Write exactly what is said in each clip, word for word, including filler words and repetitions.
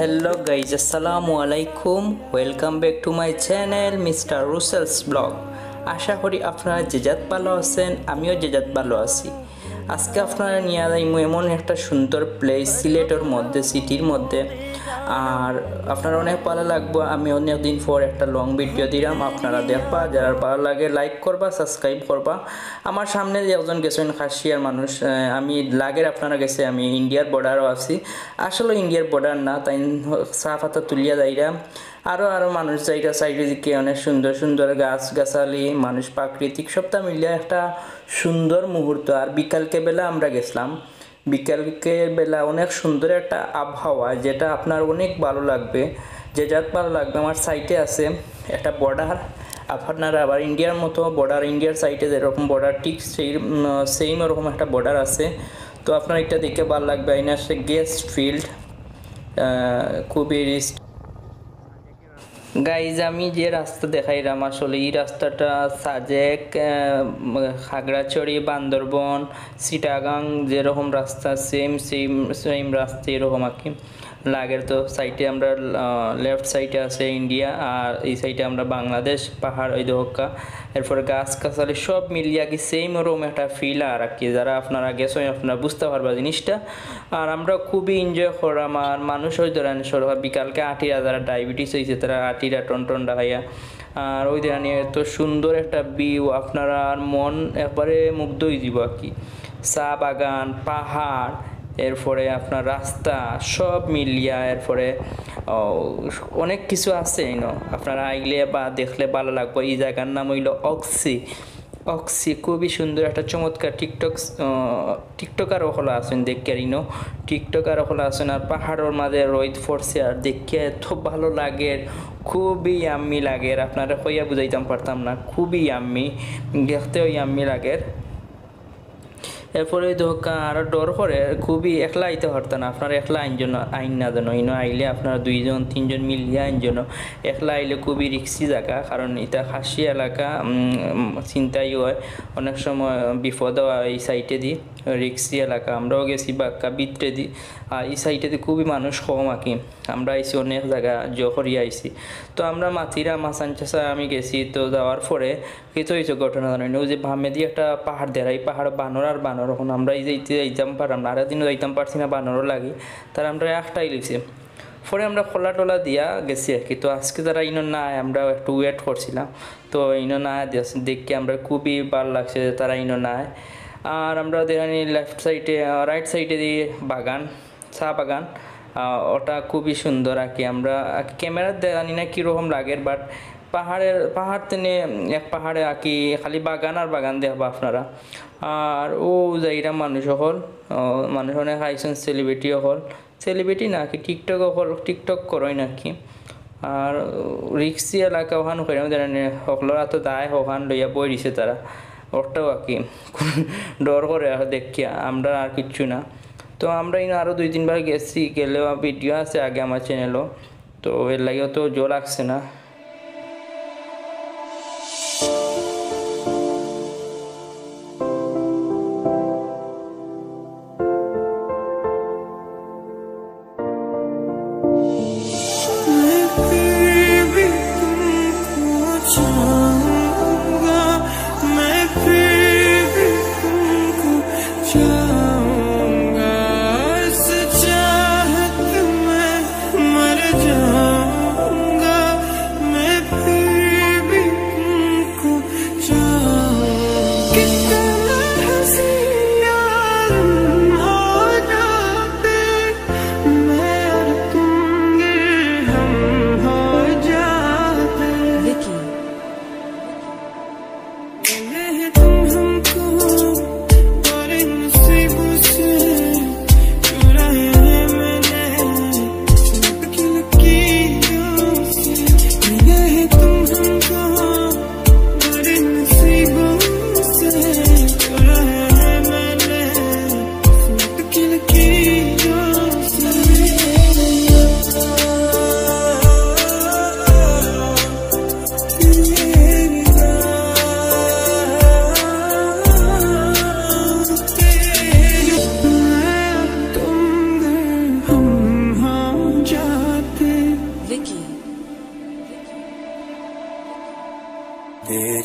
Hello guys, আসসালামু আলাইকুম। Welcome back to my channel, mister রুসেলস ব্লগ। আশা করি আপনারা যে জাত ভালো আছেন, আমিও যে জাত ভালো আছি। আজকে আপনারা নিয়ে যাইমু এমন একটা সুন্দর প্লেস সিলেটর মধ্যে, সিটির মধ্যে। আর আপনারা অনেক ভালো লাগবো। আমি অনেক দিন পর একটা লং ভিডিও দিলাম, আপনারা দেখবা। যারা ভালো লাগে লাইক করবা, সাবস্ক্রাইব করবা। আমার সামনে যে একজন গেছেন খাসিয়ার মানুষ, আহ, আমি লাগের আপনারা গেছে আমি ইন্ডিয়ার বর্ডারও আছি। আসলে ইন্ডিয়ার বর্ডার না, তাই চা পাতা তুলিয়া যাইরা। আরও আরও মানুষ যাইরা সাইডের দিকে, অনেক সুন্দর সুন্দর গাছ গাছালি, মানুষ, প্রাকৃতিক সবটা মিলিয়া একটা সুন্দর মুহূর্ত। আর বিকালকে বেলা আমরা গেছিলাম, বিকালকে বেলা অনেক সুন্দর একটা আবহাওয়া, যেটা আপনার অনেক ভালো লাগবে। যে জাত ভালো লাগবে, আমার সাইডে আছে একটা বর্ডার। আপনারা আবার ইন্ডিয়ার মতো বর্ডার, ইন্ডিয়ার সাইডে যেরকম বর্ডার, ঠিক সেই সেম ওরকম একটা বর্ডার আছে। তো আপনার এটা দেখে ভালো লাগবে। এনে আসছে গ্যাস ফিল্ড, খুবই রিস্ক। গাইজ, আমি যে রাস্তা দেখাইলাম, আসলে এই রাস্তাটা সাজেক, আহ, খাগড়াছড়ি, বান্দরবন, চিটাগাং যেরকম রাস্তা, সেম সেম সেম রাস্তা এরকম আর কি। লাগের তো সাইডে আমরা, লেফট সাইডে আছে ইন্ডিয়া, আর এই সাইডে আমরা বাংলাদেশ, পাহাড় ওই দোহকা। এরপরে গাছ গাছালি সব মিলিয়া কি সেম ওরকম একটা ফিল আর কি। যারা আপনারা গেছেন, আপনারা বুঝতে পারবা জিনিসটা। আর আমরা খুবই এনজয় করলাম। আর মানুষ ওই ধরেন সরকার বিকালকে আটিরা, যারা ডায়াবেটিস হয়েছে, তারা আটিরা টন টন ডাকাইয়া। আর ওই দেখেন এত সুন্দর একটা ভিউ, আপনারা আর মন একবারে মুগ্ধ হয়ে যাব আর কি। চা বাগান, পাহাড়, এরপরে আপনার রাস্তা, সব মিলিয়া। এরপরে, ও, অনেক কিছু আছে ইনো। আপনারা আইলে বা দেখলে ভালো লাগবো। এই জায়গার নাম হইল অক্সি। অক্সি খুবই সুন্দর একটা চমৎকার। টিকটক, আহ, টিকটকার ওগুলো আছেন দেখি আর ইনো, টিকটকার ওগুলো আছেন। আর পাহাড়ের মাঝে রোদ পড়ছে আর দেখে এত ভালো লাগে, খুবই ইয়াম্মি লাগে। আপনারা কইয়া বুঝাইতাম পারতাম না, খুবই ইয়াম্মি, দেখতেও ইয়াম্মি লাগে। এরপরে তো কা-, আরো ডর করে, খুবই একলা আইতে পারতা না। আপনারা একলা আইন জন্য, আইন না জন্য, ইনো আইলে আপনারা দুইজন তিনজন মিলিয়া আইন জন্য। একলা আইলে খুবই রিক্সি জায়গা, কারণ এটা খাসি এলাকা, উম, উম, চিন্তাই হয়, অনেক সময় বিপদ হয় এই সাইডে দি, রিক্সি এলাকা। আমরাও গেছি বাক্কা ভিতরে দি, আর এই সাইডে দি খুবই মানুষ কম আর কি। আমরা আইছি অনেক জায়গা জো করিয়া আইছি। তো আমরা মাতিরা মাসান চাচা আমি গেছি, তো যাওয়ার পরে কিছু কিছু ঘটনা জানি না। ওই যে বামেদি একটা পাহাড় দেরা, এই পাহাড় বানর আর বানর। এখন আমরা এই যে ইতে যাইতাম পারলাম না, আরেক দিনও যাইতাম পারছি না বানরও লাগি, তারা আমরা একটাই লিখছি। পরে আমরা খোলা টোলা দিয়া গেছি আর কি। তো আজকে তারা ইনো নাই, আমরা একটু ওয়েট করছিলাম। তো ইনো নাই দেখ-, দেখে আমরা খুবই ভালো লাগছে যে তারা ইনো নাই। আর আমরা দেখানি লেফট সাইডে, রাইট সাইডে দিয়ে বাগান, চা বাগান, আহ, ওটা খুবই সুন্দর আর কি। আমরা ক্যামেরা জানি না কীরকম লাগের, বাট পাহাড়ের, পাহাড় তেনে এক পাহাড়ে আর কি খালি বাগান আর বাগান দেখবা আপনারা। আর ও যাইরা মানুষ সকল, আহ, মানুষ অনেক আইসন, সেলিব্রিটি সকল, সেলিব্রিটি না কি, টিকটক সকল, টিকটক করই না কি। আর রিক্সি এলাকা ওখান কইরাম জানি না, সকলর হাতে দায় ওখান লইয়া বই দিছে তারা, ওটাও আর কি। ডর করে আর দেখিয়া, আমরা আর কিচ্ছু না। তো আমরা ইনো আরও দুই তিনবার গেছি, গেলেও ভিডিও আছে আগে আমার চ্যানেলও, তো এর লাগেও তো জো লাগছে না।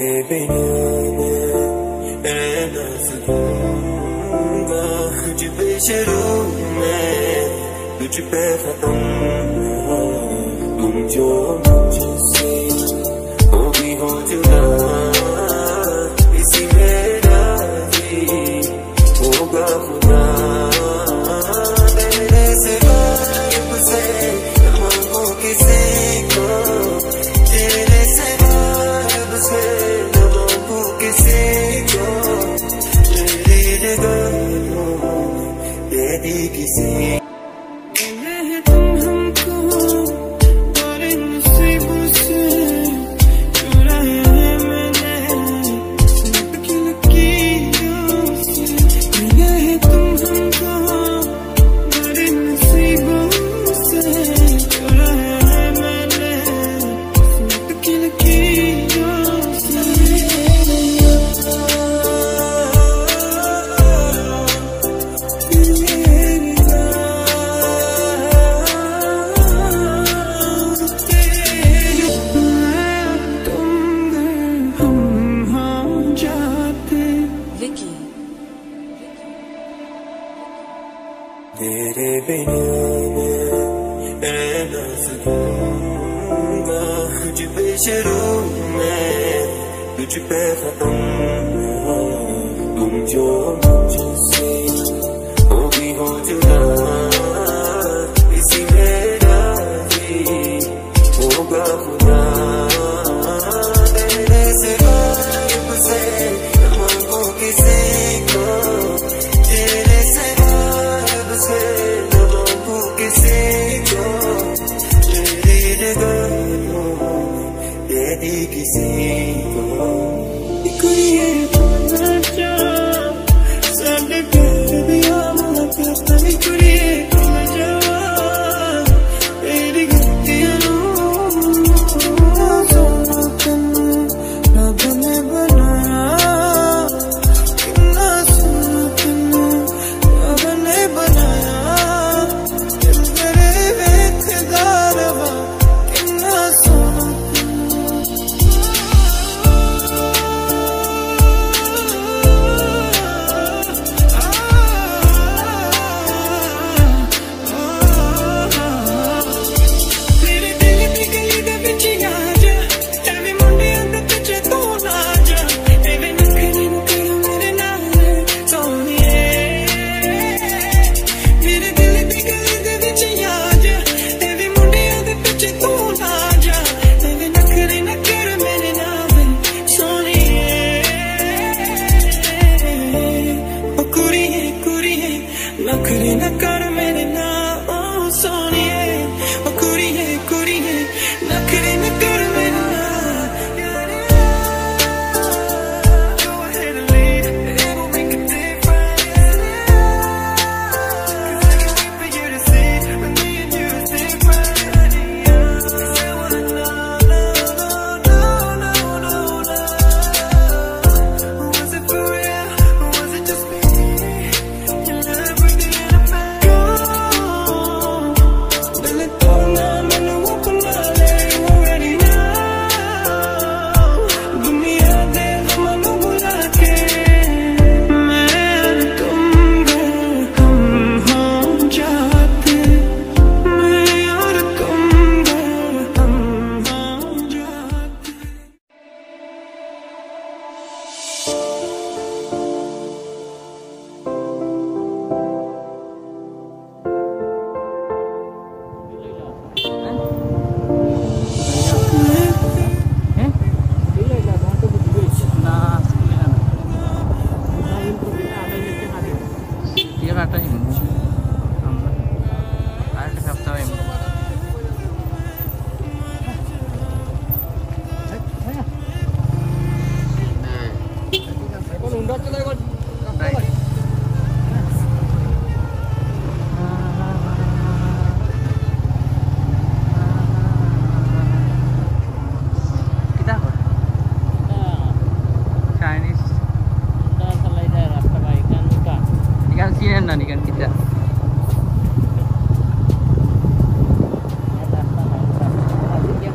तेरे बिना मैं रह ना सकूंगा। तुझ पे शुरू मैं, तुझ पे खत्म, तुम जो मुझसे हो भी हो जुदा, इसी में राजी होगा खुदा। तेरे सिवा अब से न मांगू किसी को, तेरे सिवा अब से न मांगू किसी को, मेरी निगाहों में तेरी किसी तुम हमको बड़े नसीबों से चुराया है मैंने, सबकी लकीरों से। ये तुम हमको बड़े नसीबों से चुराया है मैंने, सबकी लकीरों से। तेरे बिना मैं रह ना सकूंगा। तुझ पे शुरू मैं, तुझ पे खत्म, तुम जो मुझसे हो भी हो जुदा, इसी में राजी होगा खुदा। तेरे सिवा अब से न मांगू किसी को, तेरे सिवा अब से न मांगू किसी को, मेरी निगाहों में तेरी किसी को। कुड़िए तू ना जा, साडे प्यार दी मुलाकात नी कुड़िए तू ना जा। तेरी गलतियां नू सोना तन्नू रब ने बनाया, कितना सोना तन्नू रब ने बनाया। तेरे वेखदा रवा, कितना सोना तन्नू। नखरे ना कर मेरे ना, ओ सोनिए, ओ कुड़िए, कुड़िए, नखरे ना कर मेरे ना। Go ahead and leave, it won't make a difference. 'Cause I can't wait for you to see when me and you is different. No, no, no, no, no, no, no. Was it for real? Or was it just me?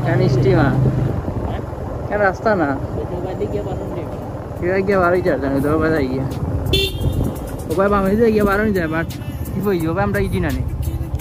কেন স্টিমার? কেন রাস্তা না? কিবা গিয়া বারো যায়, জানো তো, বাজাই গিয়া। ও ভাই, বামে দিয়ে গিয়া বারো যায়, but কি বই, ও ভাই, আমরা ইজি না নি।